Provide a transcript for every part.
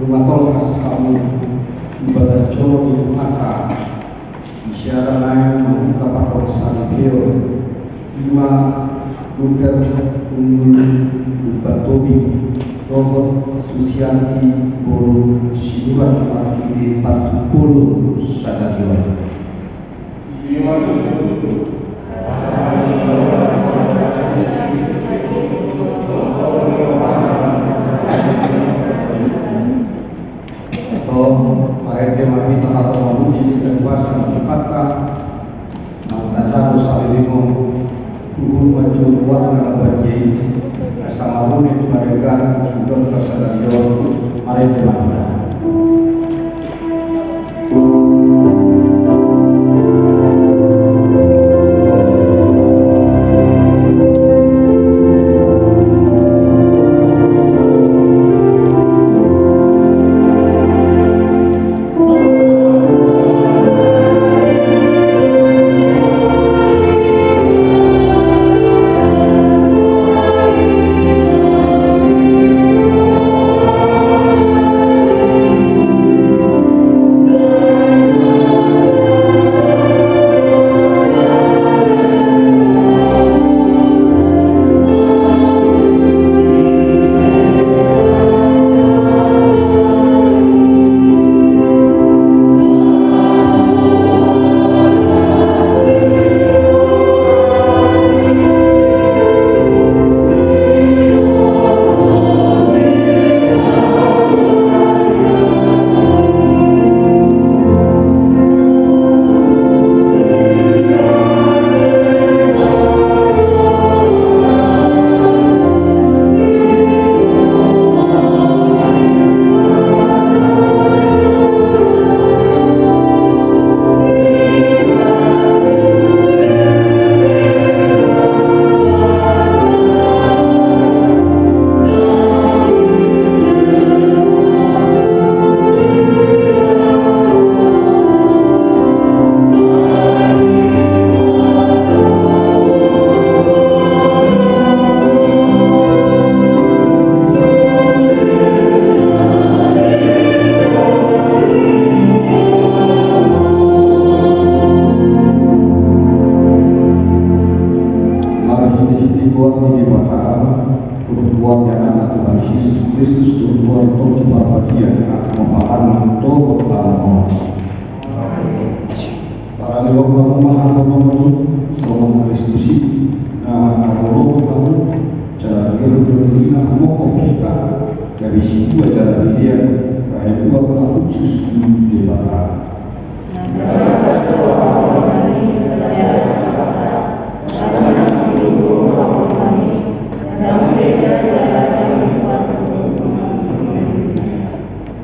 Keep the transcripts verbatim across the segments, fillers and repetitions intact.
Nunga tolhas hamu di bagas joro ni Tuhanta, di siala naeng mambuka parhorasan i pe on, ima Luther Hundul Lumban Tobing dohot Susianti boru Sinurat marhite patumpolon sadari on. Tong, marende ma hita laho mamuji di kuasa ni Tuhanta, naung tajalo saleleng on, huhut ma jolo goarna na badia i, asa marune tu na denggan, tu na sadari on, marende ma hita. Marhitehite goar ni Debata Ama, dohot goar ni Anakna Tuhan Jesus Kristus, dohot goar ni Tondi Parbadia, na mambahen tano dohot tano on. Paralehon hamu ma haholomon i, songon Kristus i na mangkaholongi hamu, jala dibereng do dirina humophop hita, gabe sidua jala bere, rahe dua na hushus di Debata.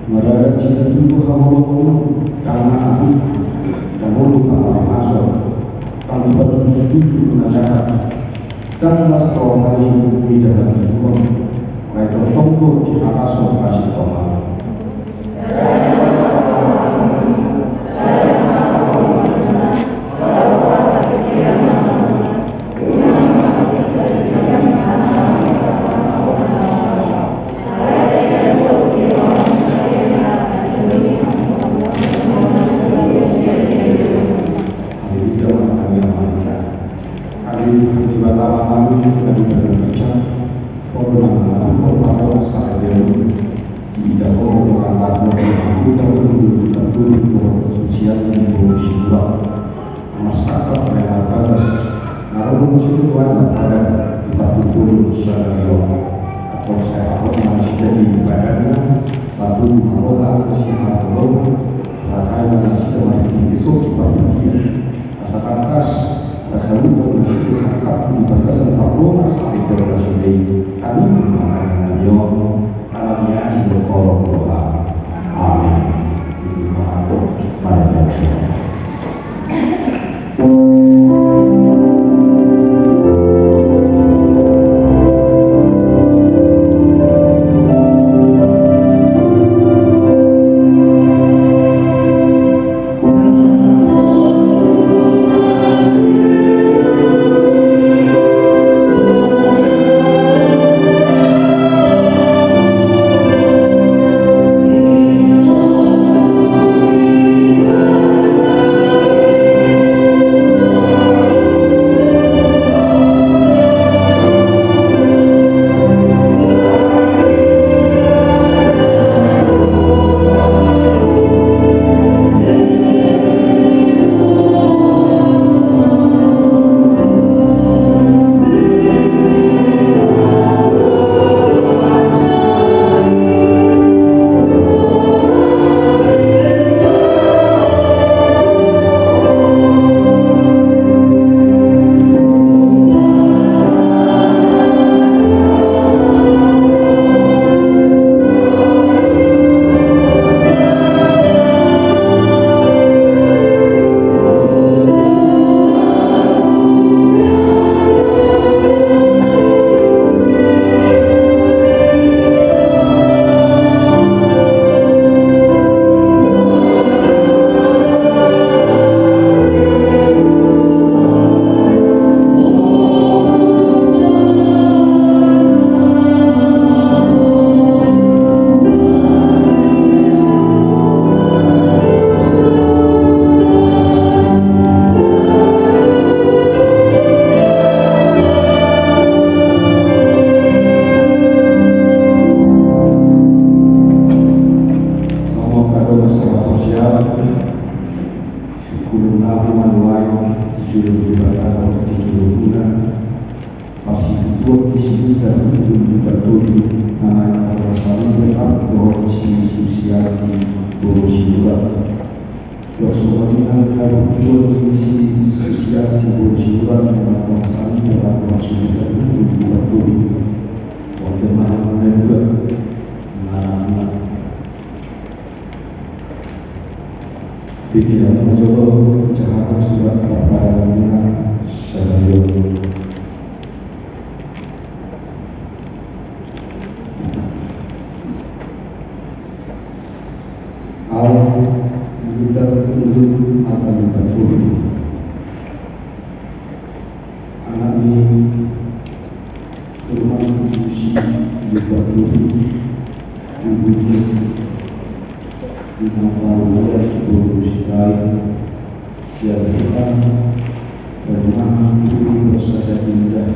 Maradat sitatubu haholomon i, ndang mangaku, ndang olo pangarumaso, ndang dipatuju-tuju na jahat, ndang las roha ni mida hatiuon, alai tongtong do dihalaso hasintongan. Haleluya, martangiang ma hita. Ale Tuhan Debata Amanami, na di banua ginjang, Ho do na mangaturhon parhorasan sadari on. Diida Ho do na mangaturhon parhorasan sadari on, dohot susian ni boru Sinurat. Na marsangkap na marbagas, na ro do muse Tuhan marpadan di patumpolon sadari on. Antong sai haroan ma nasida di padanna, laho marroha na sihaholongan, raja ma nasida marhite Tondi Parbadia. Asa tangkas, asa uda nasida sangkap di bagasan parhorasan sadari on nasida i. Hami ma mangido na nion, ala ni asi dohot holong ni roham. Amin. Di roham do, mari. Di Batam di jolo muna, parsitutuan di si Peter Undul di Batu, nama yang berasal dari Arto si Susiati Boru Sibulan. Suasana dengan kabujuan di si Susiati Boru Sibulan, nama berasal dari Arto si Peter Undul di Batu. Wakil mahal menentukan. Nah, nah. Pikiran jolo, jaharan surat parpadanmuna sadari on. Au, Peter Undul, Arto di Batu. Anak ni Sulman Kudusi di Batu, ibu ni Inang Parulian Boru Sirait, sian Huta Perumahan Puri Persada Indah,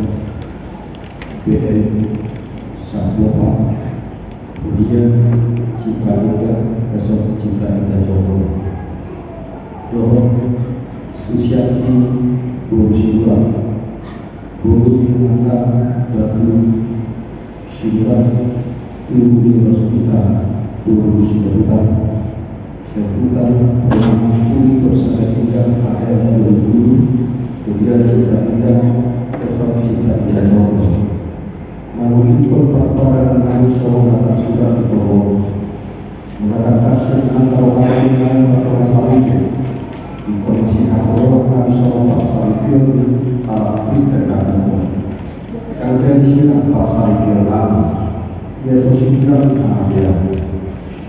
B N Sapuapa. Kemudian Cinta Indah, Resort Cinta Indah Cokro. Dohot Susiati Boru Sibulan, Boru Inanta Batu Sibulan, Ibu ni Rosmita Boru Sibulan, Seputar Perumahan Puri Persada Indah A R dua puluh, kemudian Cinta Indah, Resort Cinta Indah Cokro. Manungkun parpadanmuna songon na tarsurat di tohor. Muna tangkas sian nasa roham nunga martonga saripe. Ingkon masihaholongan songon parsaripeon ni halak Kristen na tumpu. Ndang jadi sian parsaripeon nami. Ia so sitiap ni hamatean.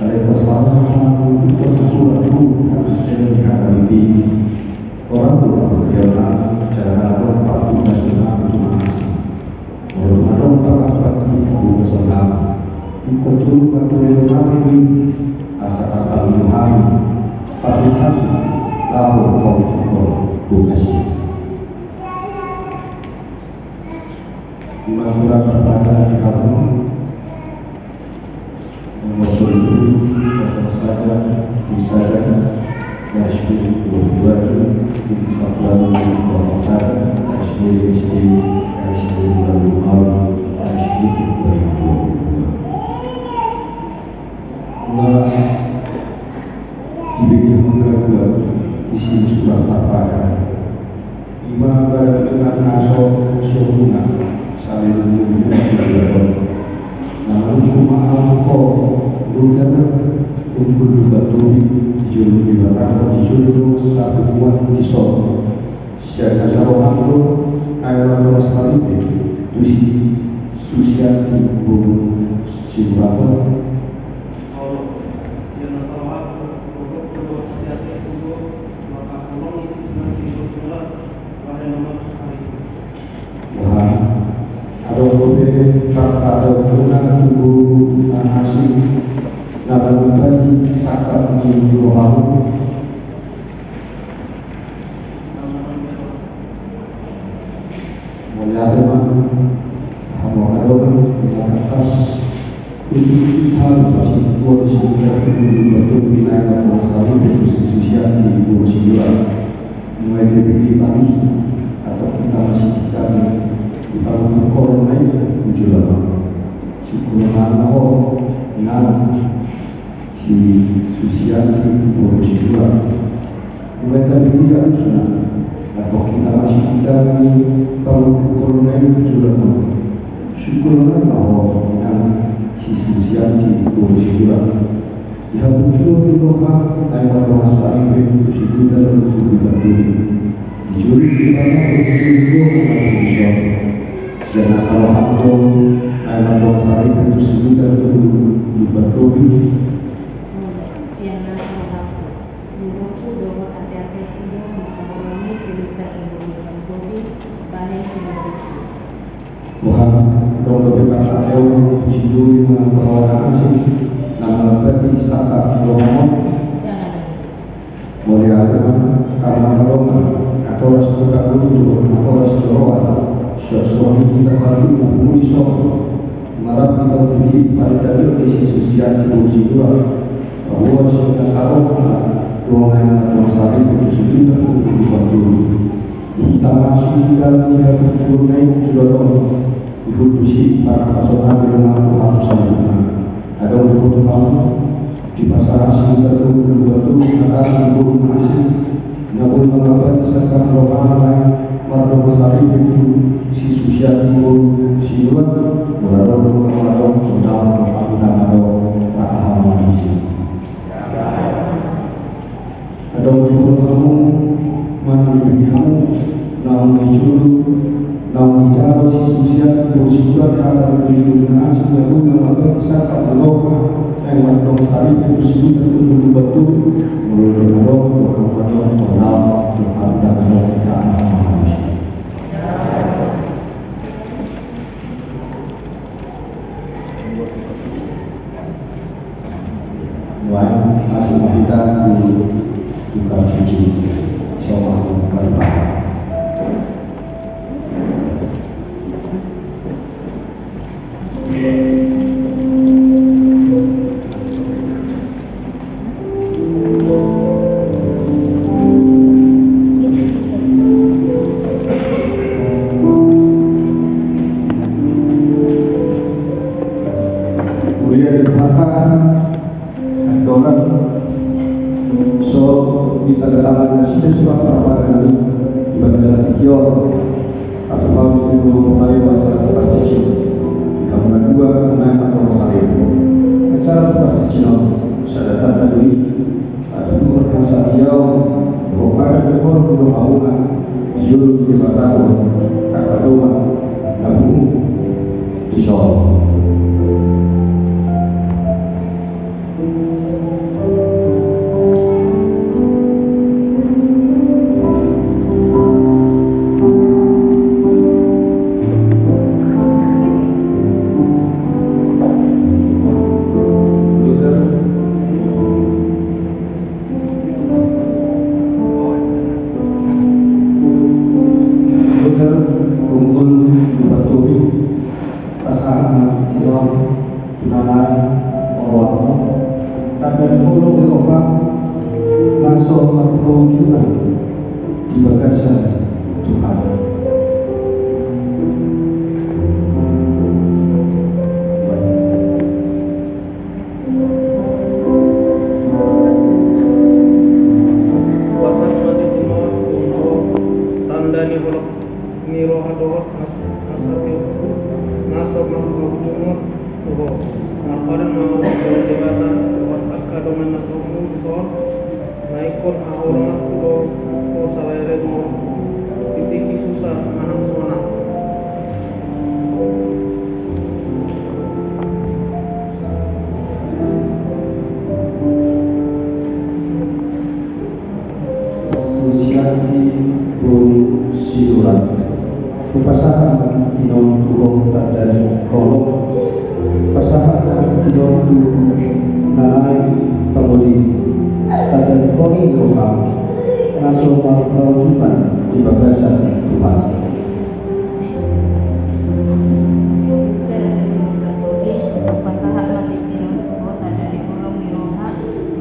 Alai pasahat ma ingkon aturan tu hakristen ni H K B P. Orang tua beliau nami, jangan ada waktu masuk aku tu mangasi. Molo adong pangampar di pambogason nami, ingkon jolo ma tu lewe nami, asa tampalihon hami, pasu-pasu, laho paujungkon bogas i. Ima surat parpadan di hamu. Nomor tujuh, kosong sada, tujuh sada, garis miring dua puluh dua, titik satu, kosong sada, garis miring S D, garis miring dua puluh nol, garis miring dua ribu dua puluh dua. Nah, di bagian dua puluh dua, isi surat parpadan. Ima badan na so siombuna, salelenglelengna di joloan on. Na manungkun ma ahu ho, Peter Undul di Batu, di jolo ni Batang, di jolo ni dongan sapunguan dison. Sian nasa roham do, na martonga saripe, tu si Susiati Boru Sibulan. Wah, adong dope parpadaonmuna tu boru na asing, na manumpati sangkap ni rohamu. Mauliate ma, hamu angka dongan, mauliate ma. Husuhut hami parsitutuan di si Peter Undul di Batu, di na martonga saripe tu si Susiati Boru Sibulan. Mulai dari pagi bagus, atau kita masih kita di panggung koron lain, jolo ma. Syukur ma ho, nang si Susiati Boru Sibulan. Mulai tadi dia usna, atau kita masih kita di panggung koron lain, jolo ma. Syukur ma ho, nang si Susiati Boru Sibulan. Di habujuon ni roha, na martonga saripe tu si Peter Undul di Batu. Di jolo ni Batang, di jolo ni Batang, di jolo ni Batang. Sian nasa roham do, na martonga saripe tu si Peter Undul di Batu. Sian nasa roham do. Luhuthu dohot ateatengku do mangkaholongi si Peter Undul di Batu, bahen si Boru Sibulan. Tuhan, adong dope parpadaonmuna tu si Juli manang baoa na asing, na manumpati sangkap ni roham on. Mauliate ma, hamu angka dongan, natoras ni pangolu dohot natoras ni roha, suang songon i hita saluhutna pungu ni son. Marap hita tu partingkian ni si Susiati Boru Sibulan, paboa sian nasa rohana do na martonga saripe tu si Peter Undul di Batu. Di hita ma sihitan ni hatutuson na i jolo adong, di hundusi parnapason nami do na tu hamu saluhutna. Adong do tu hamu, dipasahat sihitan do tu hamu hata ni boru na asing, na boi mangabati sangkap rohana lae, mardongan saripe tu sisusian ni boru sinuan, molo adong do hamu na adong, songon na adong hamu na adong, rap hamu ma disi. Adong do hamu, manang di hamu, naung dijalo, naung dijalo sisusian, boru sinuan hata ni boru na asing na boi mangabati sangkap ni roha, naeng mardongan saripe tu sihitan tu boru batu, molo adong do hamu na adong, songon na adong hamu na adong, rap hamu ma disi. Nuaeng, masuk ma hita tu tukang cuci, soal paribahan. Huria ni Tuhanta, andorang so ditandatangan nasida surat parbahanan i di bagasan tingki on, Asa pamit di guru pemain acara tukar cici. Di hamu na dua, pemain acara tukar cici on. Sada tanda do i. Atu tukar hasa diau. Dohot padan dohot dohot hamuna. Di jolo ni Debata dohot angka dongan na pungu. Dison. Dohot, rungkun, lupa topi. Pasahat ma tingki on tu na naeng ro hamu, tanda ni holong ni roha, na so marpaujungan di bagasan Tuhan. Pasahat ma tingki on tu ho, tanda ni holong ni roha dohot na, na satia, na so marpaujungan tu ho. Marpadan ma ahu di Debata dohot angka dongan na pungu dison, na ingkon haholonganku do ho saleleng ni umurhu, di tingki susa manang sonang. Susianti boru sinuan. Hupasahat ma tingki on tu ho tanda ni holong. Pasahat ma tingki on tu na naeng pangoli. Tanda ni holong ni roha, na so marpaujungan di bagasan Tuhan. Pasahat ma tingki on tu ho tanda ni holong ni roha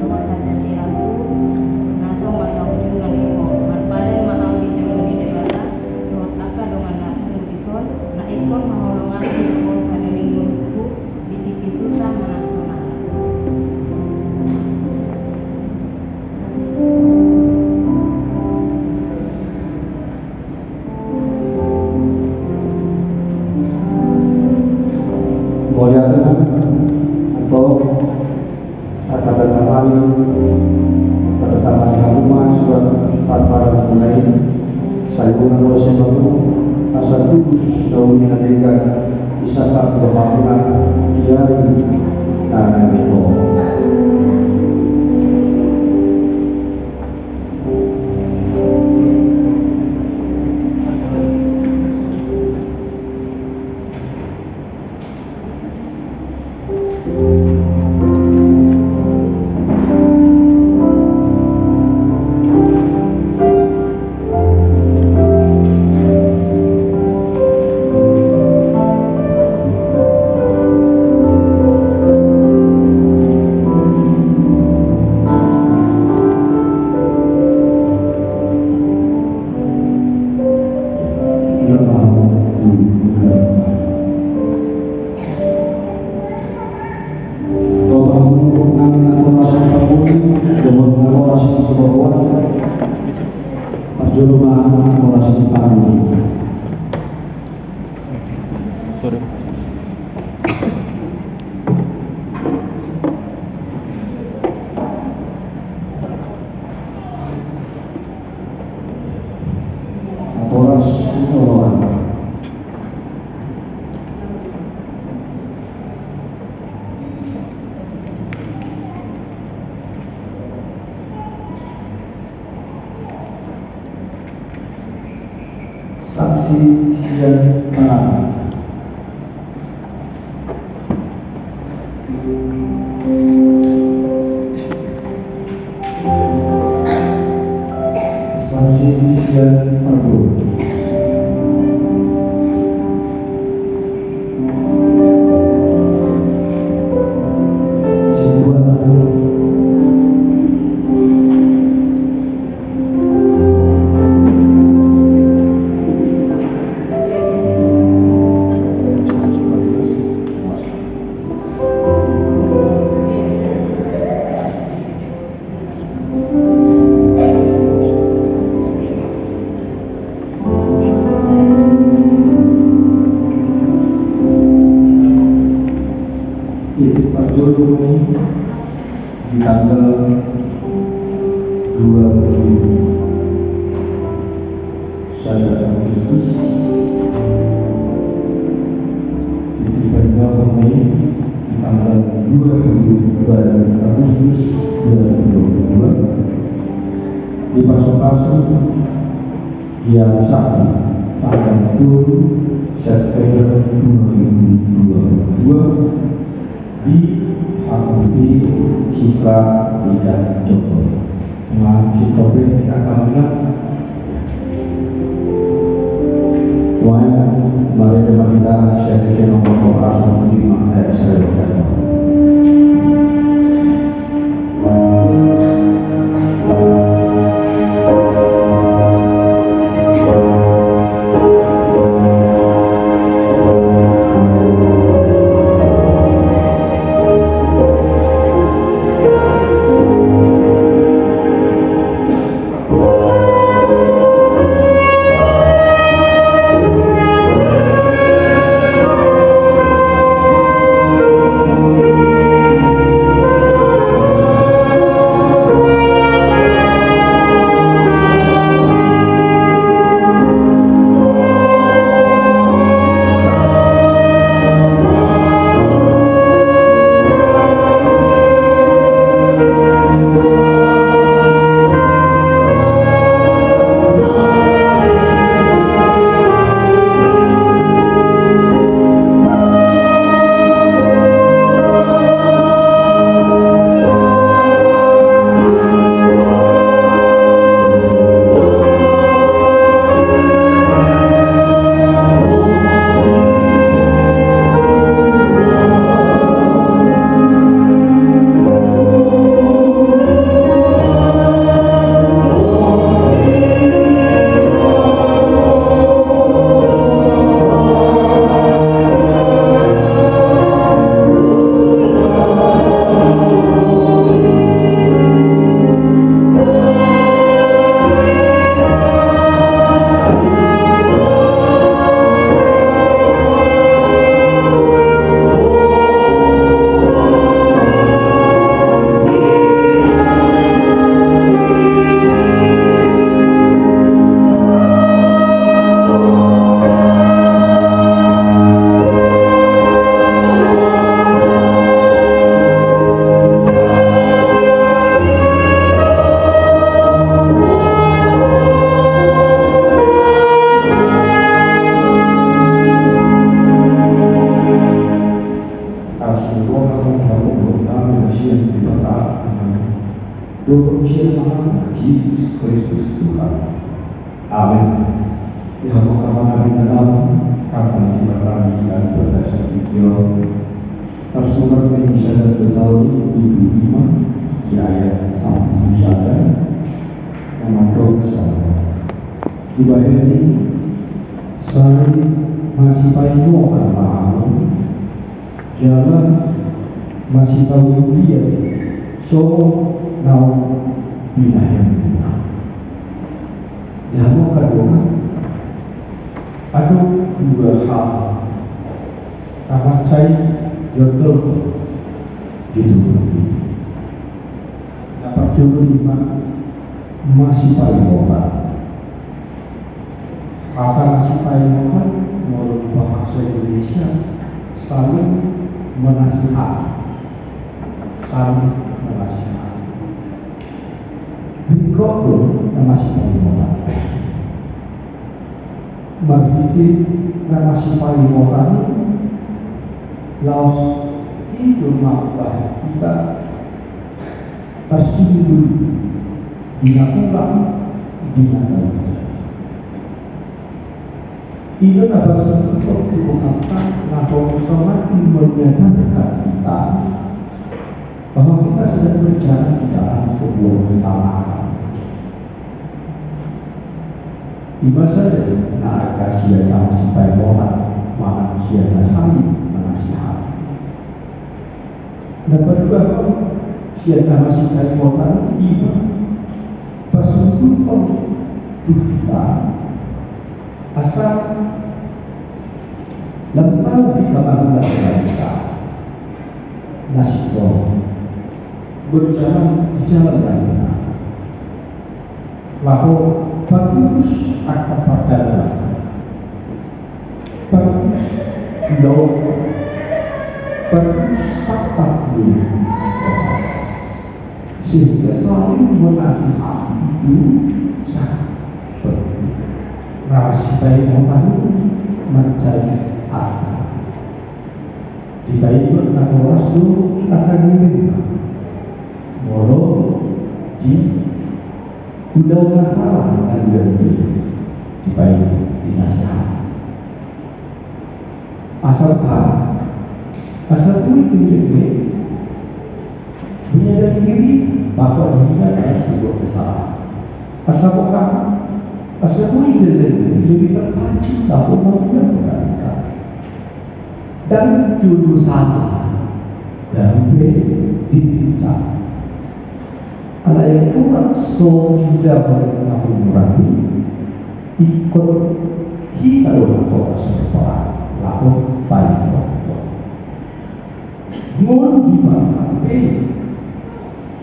dohot hasatiaonku, na so marpaujungan tu ho. Marpadan ma ahu di jolo ni Debata dohot angka dongan na pungu dison, na ingkon haholonganku do ho saleleng ni umurhu, di tingki susa manang sonang. Mauliate ma, antong, tatandatangani, tatandatangani hamu ma surat parbahanan muna i, sai unang lose hamu, asa tubu na uli na denggan, di sangkap rohamuna, di ari na naeng ro. Saksi sian manata. Saksi sian parboru. Sibuan. Ipit parjolo i di tanggal dua puluh sada Agustus. Ipit parjolo i di tanggal dua puluh dua Agustus dua ribu dua puluh dua. Dipasupasu di ari Sabtu tanggal tolu September dua ribu dua puluh dua. Di H K B P Citra Indah Jogja. Nunga sintong be angka amang inang. Nuaeng marende ma hita sian Ese nomor dua ratus lima ayat sada. Asi ni roha ni hamu dohot dame na sian Debata Ama dohot sian Tuhanta Jesus Kristus Tuhan. Amen. Di hamu angka amang inang, hata ni Debata di bagasan tingki on tarsurat di sada Tesalonik tolu lima di ayat sampulu sada, na mandok songon on. Dibahen i, sai masipaingotan ma hamu, jala masitauliulian songon naung binahenmuna. Di hamu angka dongan, adong dua hal na mansai jotjot di tubuh. Na parjolo i ma masipaingotan. Hata masipaingotan molo di bahasa Indonesia saling menasihati. Saling menasihati. Ringkot do na masipaingotan. Marhite na masipaimotan i, laos i do mambahen hita tarsundul di na hurang, di na tauda. I do na pasundulhon tu rohanta na songon i manyadarkan hita bahwa kita sedang berjalan di dalam sebuah kesalahan. I ma sada na angka sian na masipaimotan manang sian na saling menasihati. Na paduahon sian na masipaimotan i ma pasundulhon tu hita asa lam tau hita mangula hita na sintong berjalan di jalan na benar. Laho patulus angka pardalananta, patulus ulaonta, patulus sahat ni, sehingga saling menasihati itu sangat penting. Na masipaimotan i mansai arta. Dipaingot natoras do angka na niula. Molo di ulaon na sala na niula, dipaingot, dinasihati. Asa boha? Asa boi denggan, menyadari diri bahwa dirinya dalam sebuah kesalahan. Asa boha? Asa boi denggan, lebih terpacu laho mangula hita. Ndang jolo sala, ndang pe dipinsang. Alai hurang so diulahon na hurang i, ingkon hita do natoras so paingot, laho paingot. Ngolu di bangsa pe,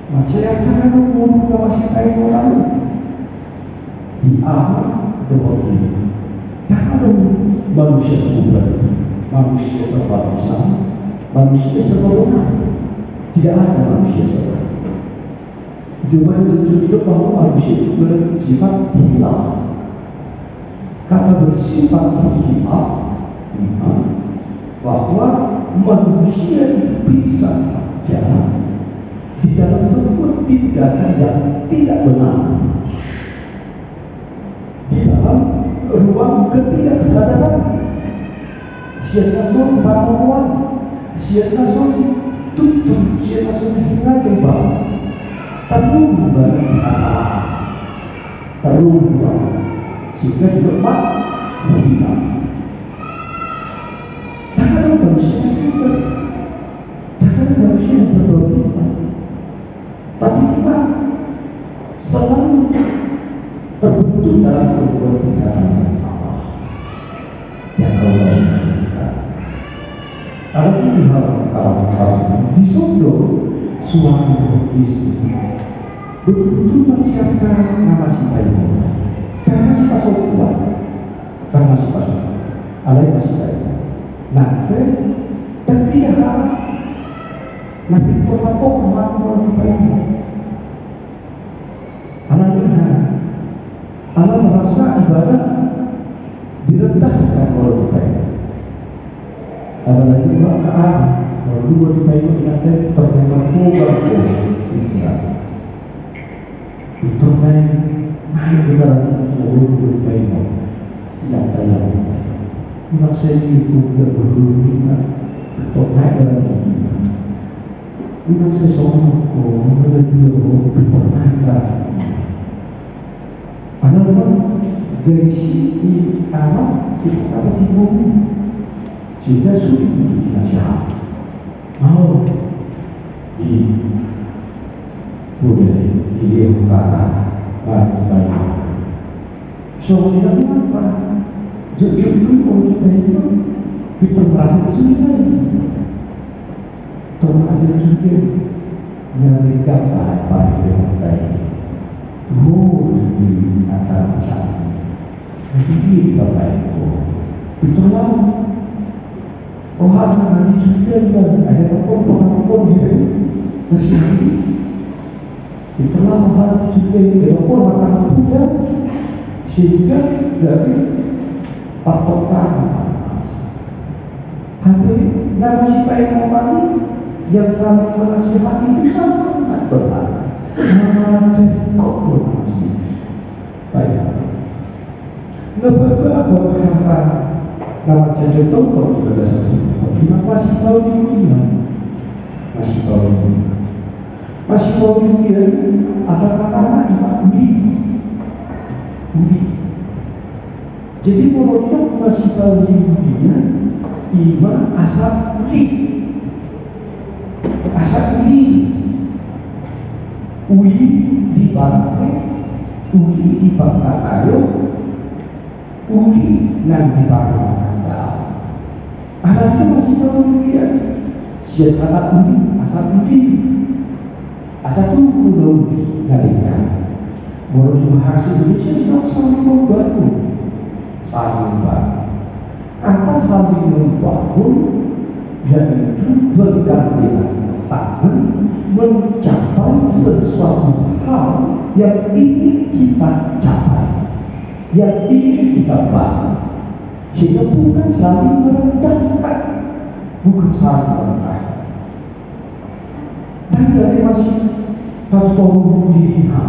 mansai artana do ngolu na masipaimotan i. Di aha dohot i? Ndang adong manusia soban, manusia serba bisa, manusia serba benar. Tidak ada manusia serba. Di mana didok bahwa manusia itu bersifat khilaf. Kata bersifat khilaf, memang bahwa manusia itu bisa saja di dalam sebuah tindakan yang tidak benar, di dalam ruang ketidaksadaran, sian na so pangomoan, sian na so tuntun, sian na so disengaja, ba, tarlumobi di hasalaan, tarlumobi, sehingga didok ma khilaf. Ndang adong manusia na sempurna, ndang adong manusia na serba bisa. Tapi kita selalu terbentuk dalam sebuah tindakan yang salah. Yang Allah inginkan. Kalau ini hal kawan-kawan di sondo suami istri, betul-betul manusia na masipaimotan, karena sipasombuan, karena sipasombuan, alai masipaimotan. Nah, tapi ya, na pintor lapok mangol di paimo. Alani aha? Ala merasa ibana direndahkan molo di paimo. Apalagi maka, ah, molo di paimo, inanta pintor naeng markobar do. Pintor naeng, naeng do marani molo di paimo. Inanta i. Unang sai di kuda berluru, inanta pintor naeng marani. Unang sai songon on, molo di ho pintor naeng marani. Alana gari si i, anak si, anak si bumi. Sehingga sulit untuk dinasihati. Mau di, udah, di dia kata, baik, baik. So, dia mengapa? Jujur dulu, kita itu, kita merasa sulit lagi. Termasuk juga yang digambar pada ini. Oh, di antara masyarakat. Jadi, dia dipakai. Oh, itu lah. Oh, hal yang dicurigai, ada apa, apa, apa, apa, gitu. Masih ada. Itu lah, hal dicurigai, ada apa, apa, apa, sehingga dari Partontangan. Hape na masipaingotan i, yang saling menasihati itu sangat berharga. Mangajari, kok belum masih. Baik. Na paduahon hata na mansai contoh di bagasan hita, ima masipauli-uli. Masipauli-uli. Masipauli-uli, asal katana ima uli. Uli. Jadi molo tung masipauli-uli, ima asa uli. Asa uli. Uli di bangke, uli di pangkataion, uli nang di parmahangan. Alani i masipauli-uli. Sian kata uli, asa uli. Asa tubu na uli na denggan. Molo di bahasa Indonesia didok saling membangun. Saling membangun. Kata saling membangun yaitu bergandengan tangan mencapai sesuatu hal yang ingin kita capai, yang ingin kita bangun. Sehingga bukan saling merendahkan, bukan saling merendahkan. Tapi alai masih patupaon diri, ha.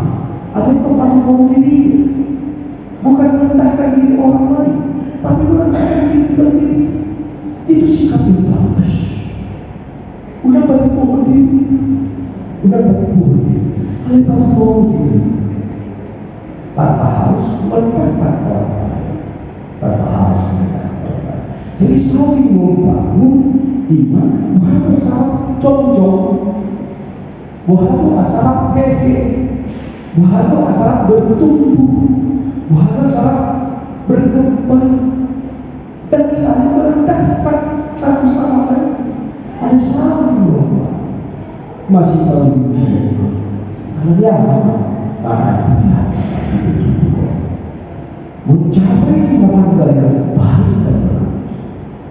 Alai patupaon diri. Bukan merendahkan diri orang lain, tapi merendahkan diri sendiri. Itu sikap yang bagus. Unang patupaon diri. Unang patupaon diri. Alai patupaon diri. Tanpa harus merendahkan orang lain. Tanpa harus merendahkan orang lain. Jadi saling membangun, ima, boha asa jongjong, boha asa hehe, boha asa bertumbuh, boha asa berkembang. Dan saling merendahkan satu sama lain. Ada saling lomba. Masih tahu ujian. Ada yang mana? Mencapai rumah tangga yang baik dan tenang,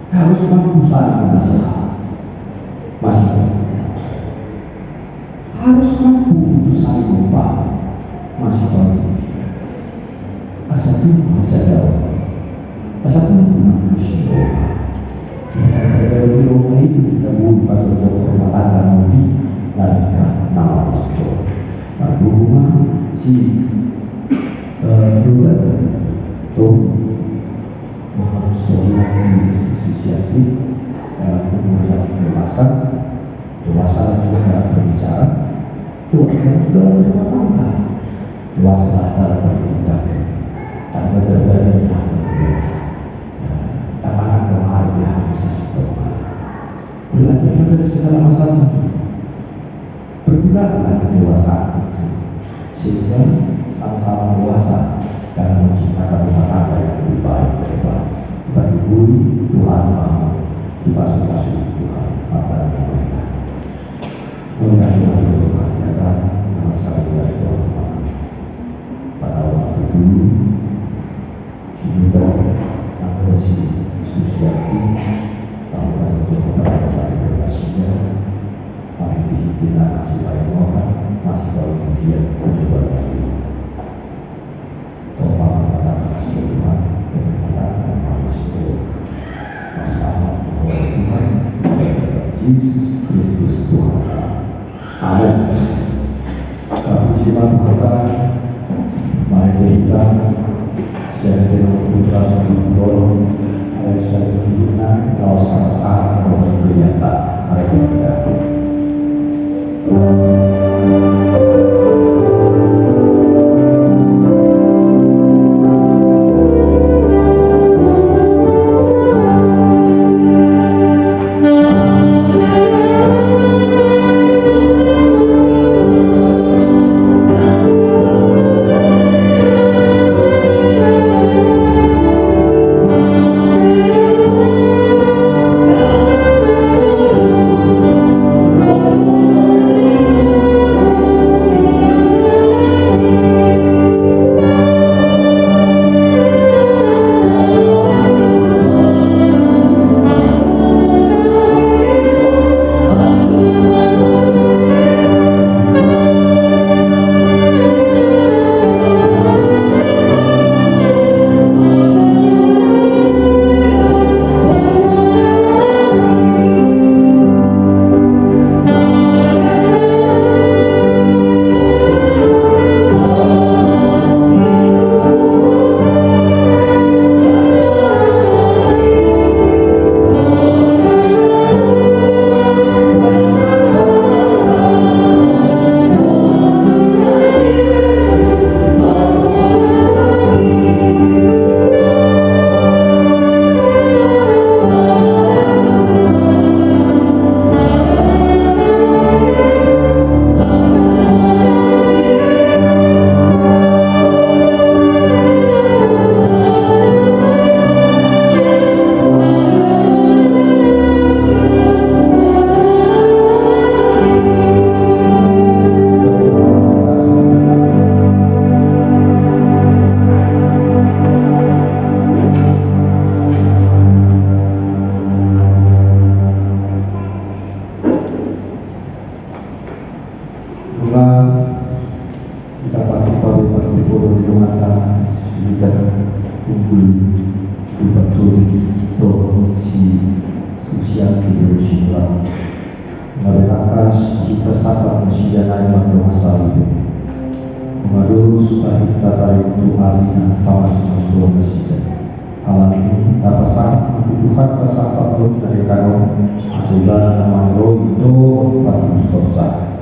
harus mampu saling menasihati. Masih harus mampu untuk saling membangun. Masih tahu ujian. Asa tubu, asa dao. Asa tubu na mangolu si roha. Asa dao ni roha i, na boi pajongjong rumah tangga na uli, na denggan, na marlas joro. Marhobas ma si, eh, Ruben, tu, mengharus si, si, si Sianti, dalam umur yang dewasa, dewasa juga dalam berbicara, dewasa juga dalam berumah tangga. Dewasa dalam bertindak. Tangga terbaca dalam bertindak. Tangan doa dia bisa setopan. Belajarlah dari segala masalah. Pergunakanlah kedewasaan itu sehingga sama-sama dewasa dalam menciptakan rumah tangga yang lebih baik ke depan. Kita dukung Tuhan mau dipasuki Tuhan. Maka kita Mengkaji lagu berkata, nama saya dari Tuhan. Pada waktu itu, sudah ada si Susiati, tahu kan, untuk pada masa itu, masih ada, masih di, di, masih paling orang, masih paling dia, coba lagi. Tuhan, Tuhan, Tuhan, Tuhan, Tuhan, Tuhan, Tuhan, Tuhan, Tuhan, Yesus Kristus Tuhan. Amin. Tapuji ma Tuhanta, marende hita, sian hita na marende hita, laos sama-sama dohot hita. Marende hita. Hita patupa be patupa di donganta, hita kumpul di patupa dohot sisian di Jerusalem. Gabe tangkas hita sapa nasida na i mandongani salibe. Mangados hita taringot tu ari na pamasumasuon nasida. Alani i tapasahat ma tu Tuhanta sangkap dohot na denggan on, asa ibana na mangaroi dohot patuduhonsa.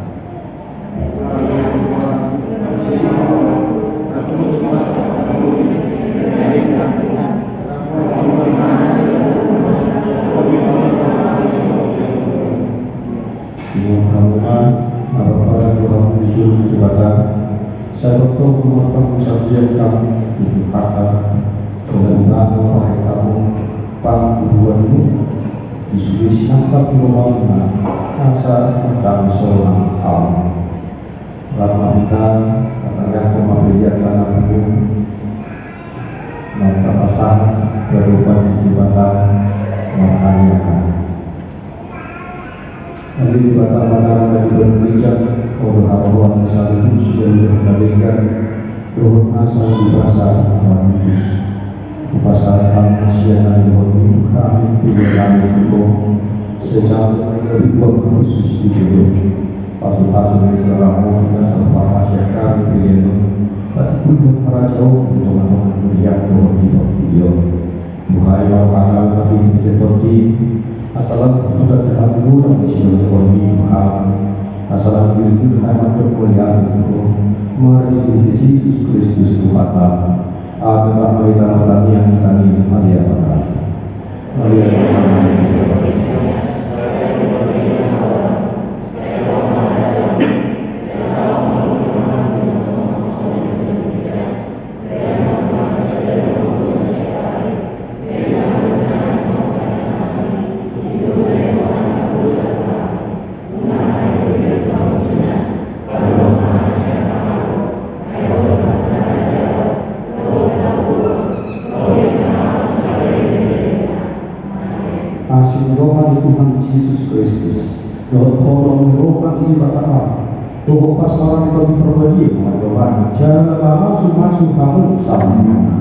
Ingot hamu ma, na parpara tu hamu di surgo Debata, sai tongtong ma marpangunsandean hamu tu Tuhanta, jala Ibana ma pahe hamu pangguruanmuna, di sude sinangkap ni rohamuna, asa mangkaholongi hamu. Rap ma hita, tatangihon ma pelean tanganmuna, na tapasahat di adopan ni Debata, martangiang. Ale Debata Amanami na di banua ginjang, Ho do haroroan ni saluhut sijalo na denggan, dohot nasa di basa na hupasahat. Hupasahat hami na sian na nilehonMi tu hami pelean nami tu Ho, sai jalo ma gabe uap na hushus di jolo. Pasupasu ma jala ramoti nasa huparhasiat hami pelean on, patimbulhon harajaonMu di tongatonga ni huriaM dohot di portibi on. Buhai ma rohanami marhitehite tondim, asa lam hutanda hamu godang ni sihol-holonMi tu hami, asa lam gilgil hami mandok mauliate tu Ho, marhitehite Jesus Kristus Tuhannami. Amen. Rap ma hita martangiang di tangiang Maria Magdalena. Maria Magdalena. Asi ni roha ni Tuhan Jesus Kristus, dohot holong ni roha ni Debata Ama, dohot parsaoran ni Tondi Parbadia ma mandongani jala mamasumasu hamu saluhutna.